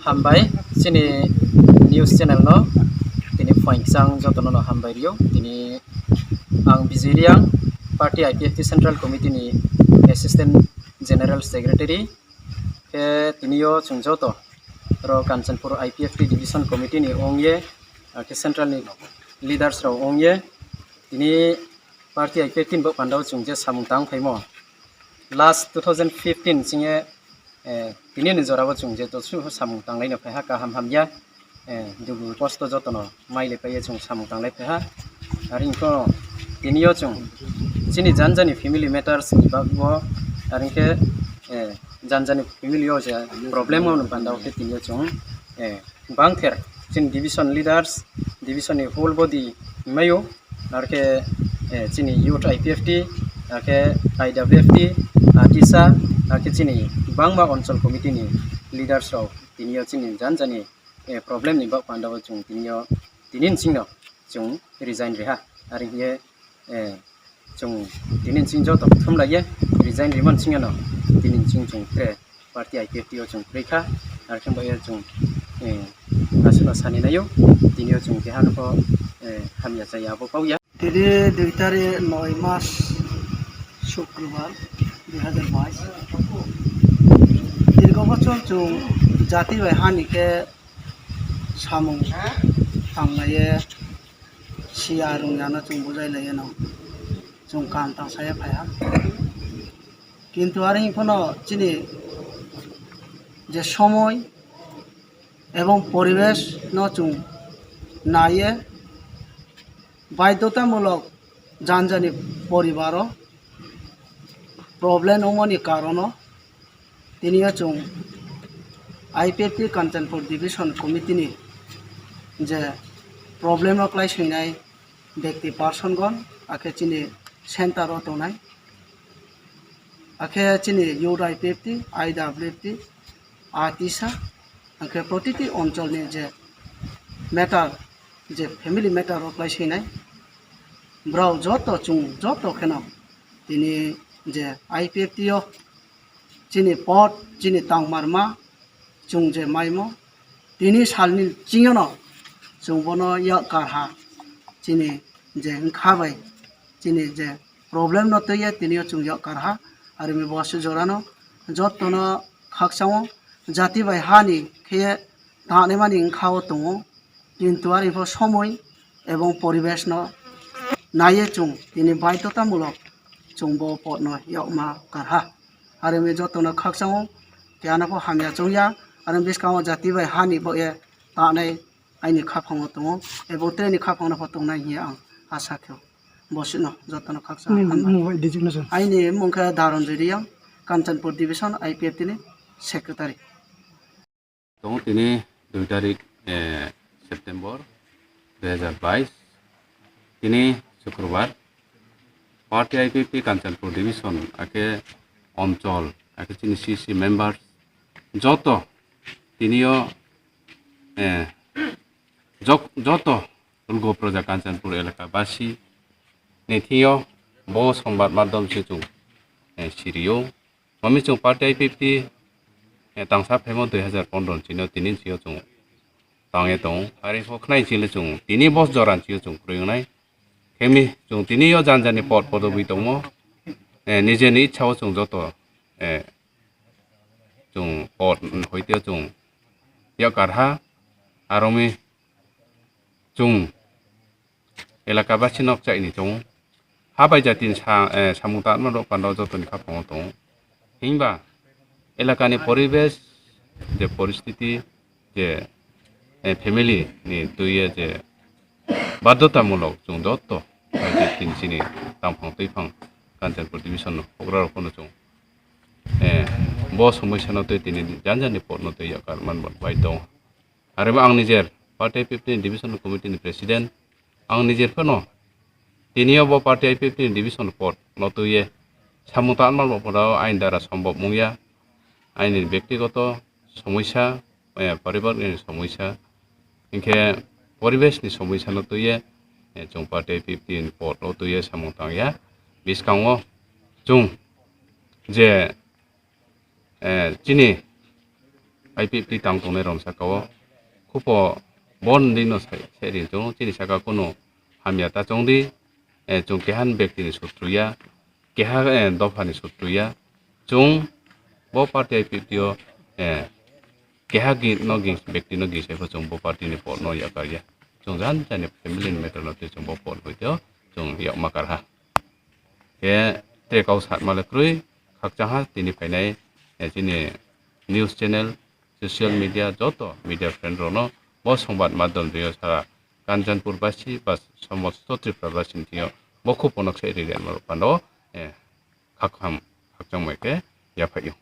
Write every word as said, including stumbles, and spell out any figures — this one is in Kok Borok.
Hambai chini news channel no tini phoingsang jotono no hambai rio. Tini ang Bijay Reang, party I P F T Central Committee ni Assistant General Secretary. Khe tini o chwng joto ro Kanchanpur I P F T Division Committee ni ong ye, ah, khe central ni leaders rok ong ye tini party I P F T ni bo panda o chwng je samung tang phaimo. Last two thousand fifteen chwng ye, eh, tini ni jora bo chwng je to su samung tang lai no phai ha kaham hamya, eh, dugu kosto jotono mai le pai ye chwng samung tang lai phai ha. Ar hingkhe tini o chwng chini jani jani family matters ni bagwi o, ar hingkhe, eh, jani jani family o je problem o ni panda o khe tini o chwng, eh, bangther chini division leaders, division ni whole body mayo, ar khe, eh, chini youth I P F T, ar khe I W F T, ah, tisa, ar khe chini bangma onchol committee ni leaders rok tini o chini jani jani, eh, problem ni bak panda o chwng tini o tini ni singno chwng resign riha. Ar hiye, eh, chwng tini ni sing joto thum lai ye resign rimani singno tini ni sing chwng tre party I P F T o chwng kwrwi kha, ar khe bo ya chwng, eh, aswkno sani naio, tini o chwng keha nokho, eh, hamya chaya abo kok ya. Tini dui tarik noi mas Shukrobar dui hajar bais. Dirgo bochor chwng jati bai hani khe samung tang lai ye, siya rung ya no chwng bujai lai ye no chwng kaham tang sa ye phai ha. Kintu ar hing phano chini je somoi ebong poribesh no chwng nai ye baidhotamulok jani jani poribaro problem wngmani karono tini o chwng I P F T Kanchanpur Division Committee ni je problem no klai swinai bekti person gon, akhe chini center o tongnai, akhe chini youth I P F T, I W F T, atisa, akhe protiti onchol ni je matter, je family matter o klai swinai, brao joto chwng joto kheno tini je I P F T o chini pot, chini tangmarma, chwng je maimo, tini salni chingyono chwng bono yak karha, chini je wngkha bai, chini je problem no twi ya, tini o chwng yak karha, arimi bo aswk jorano jotono khakchangno jati bai hani khe tangnai mani wngkha o tongo, kintu ari pho somoi ebong poribesh no naiye chwng tini baidhotamulok chwng bo pot no yakma karha. Arimi jotono khakchangno keha no pho hamya chongya, arimi bwskango jati bai hani bo ye tanai aini khaphango tongo, ebong tei ni khaphango pho tongnai hiya ang asa khe. Bosino jotono khakchang. Nini mung bai designation? Aini mung khe Daron Jiriya, Kanchanpur Division I P F T ni Secretary. Tongo tini dui tarik, eh, September dui hajar bais, tini Shukrobar, party I P F T Kanchanpur Division, ake onchol, ake chini C C members, joto tini o, eh, jok-, joto Ulgo Proja Kanchanpur elaka basi ni thio bo songbad madhyam se chwng, eh, sirio. Mami chwng party I P F T, eh, tangsa phaimo dui hajar pondro ni sino tini sio chwng tangye tong. Ari pho khnai chile chwng tini bos joran sio chwng kwrwi wngnai. Khemi chwng tini o jani jani pod podobi tongmo. Eh, nijeni ichha o chwng joto, eh, chwng pod hoite chwng yakarha. Aromi chwng elaka basi nok chaini tongo. Ha bai jatini sa, eh, samung tanma rok panda jotoni khaphango tongo. Himba elakani poribesh je poristiti je, eh, family ni twiye je badhyotamulok chwng jotto bai je tini chini tangphang twiphang Kanchanpur division no hokra rok phano chwng, eh, bo somosya no twi tini jani jani pod no twi yakar man bai tongo. Arebo ang nijer party I P F T ni division committee ni president, ang nijer phano tini o bo party I P F T ni division pod no twi ye samung tanma rok pora aini dara sombhob wngya, aini bektigoto somosya, eh, paribar ni somosya, hinkhe poribesh ni somosya no twi ye, eh, chwng party I P F T ni pod no twi ye samung tangya. Bwskango chwng je, eh, chini I P F T tang tongnai rok saka o khupo bon di no sai, sai ri chwng chini saka kunu hamya ta chong di, eh, chwng keha ni bekti ni sutru ya, keha, eh, dopha ni sutru ya, chwng bo party I P F T o, eh, keha gi-, no gi-, bekti no gisai pho chwng bo party ni pot no yakar ya. Chwng jan jani family ni matter no twi chwng bo pot bai teo chwng yakma kar ha. Khe tei kau satma le kwrwi khakchang ha tini phainai, eh, chini news channel, social media, joto media friend rokno bo songbat madhyom twiyo sara Kanchanpur basi ba somosto Tripura basi ni thwiyo bo khupo nok sai ri rema rok pando, eh, khak ham khakchang mai khe yaphai yo.